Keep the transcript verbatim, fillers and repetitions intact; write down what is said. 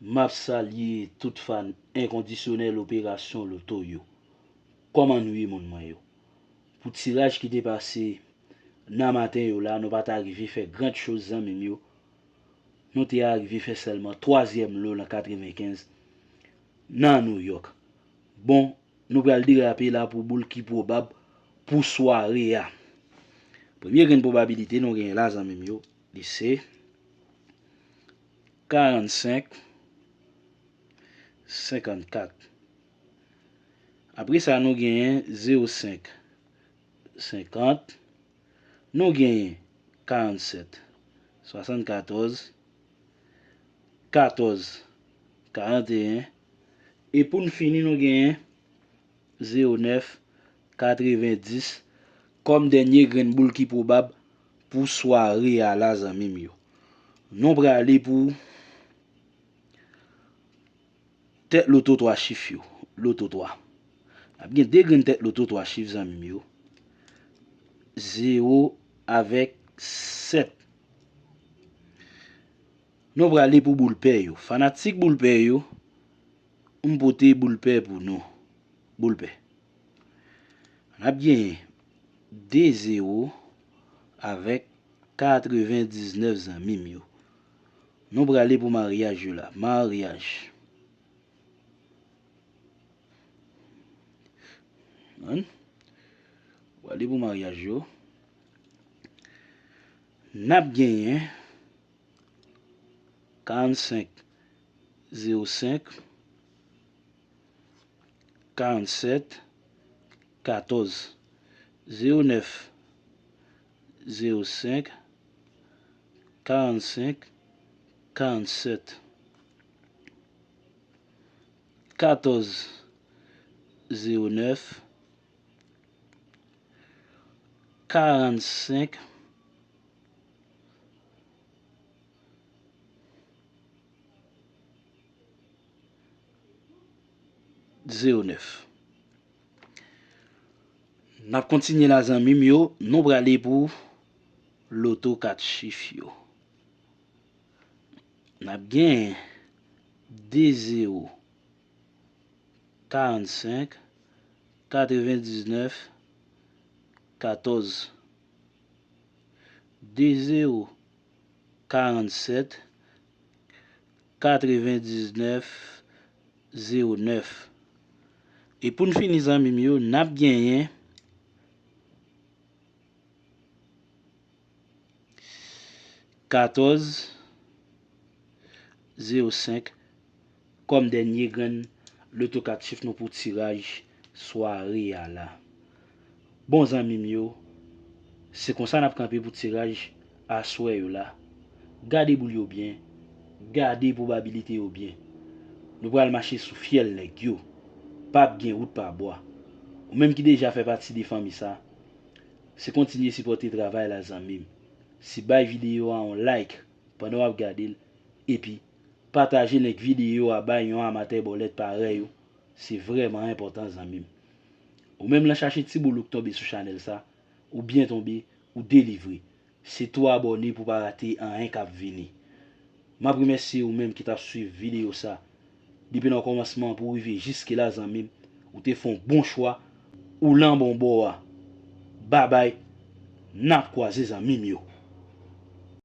M ap salye tout fan enkondisyonèl Operasyon Loto yo. Kòman nou ye, moun mwen yo? Pou tiraj ki te pase nan maten yo la, nou pa t arive fè gran choz, zanmi m yo. Nou te arive fè sèlman twazyèm lo nan katrevenkenz nan New York. Bon, nou pral derape la pou boul ki pwobab pou sware a. Premye grenn pwobabilite nou genyen la, zanmi m yo, li se karannsenk, senkannkat. Apre sa, nou genyen zewo senk, senkant. Nou genyen karannsèt, swasannkatòz, katòz, karanteyen. E pou n fini, nou genyen zewo nèf, katrevendis kòm dènye grenn boul ki pwobab pou sware a la, zanmi m yo. Nou prale pou tèt loto twa chif yo. Loto twa. N ap gen de grenn tèt loto twa chif, zanmi m yo. Zewo avèk sèt. Nou prale pou boul pè yo. Fanatik boul pè yo, m pote boul pè pou nou. Boul pè. N ap genyen de zewo avèk katrevendiznèf, zanmi m yo. Nou prale pou maryaj yo la. Maryaj. Ann. Prale pou maryaj yo. N ap genyen karannsenk, zewo senk, karannsèt, katòz, zewo nèf, zewo senk, karannsenk, karannsèt, katòz, zewo nèf, karannsenk, zewo nèf. N ap kontinye la, zanmi m yo, nou prale pou loto kat chif yo. N ap gen de zewo, karannsenk, katrevendiznèf, katòz, de zewo, karannsenk, katrevendiznèf, zewo nèf. E pou n fini, zanmi m yo, n ap genyen katòz, zewo senk kòm dènye grenn loto kat chif nou pou tiraj sware a la. Bon, zanmi m yo, se konsa n ap kanpe pou tiraj aswè yo la. Gade boul yo byen, gade pwobabilite yo byen. Nou pral mache sou fyèl nèg yo. P ap gen wout pa bwa. Ou menm ki deja fè pati de fanmi sa, se kontinye sipòte travay la, zanmi m. Se bay videyo a yon like pandan w ap gade l, epi pataje link videyo a bay yon amatè bòlèt parèy ou. Se vrèman enpòtan, zanmi m. Ou menm lan chache ti boul ou k tonbe sou chanèl sa, ou byen tonbe, ou delivre. Se tou abòne pou w pa rate anyen k ap vini. M ap remèsye ou menm ki t ap swiv videyo sa depi nan kòmansman pou rive jiske la, zanmi m. Ou te fè yon bon chwa, ou lan bon bò a. Babay, n ap kwaze, zanmi m yo.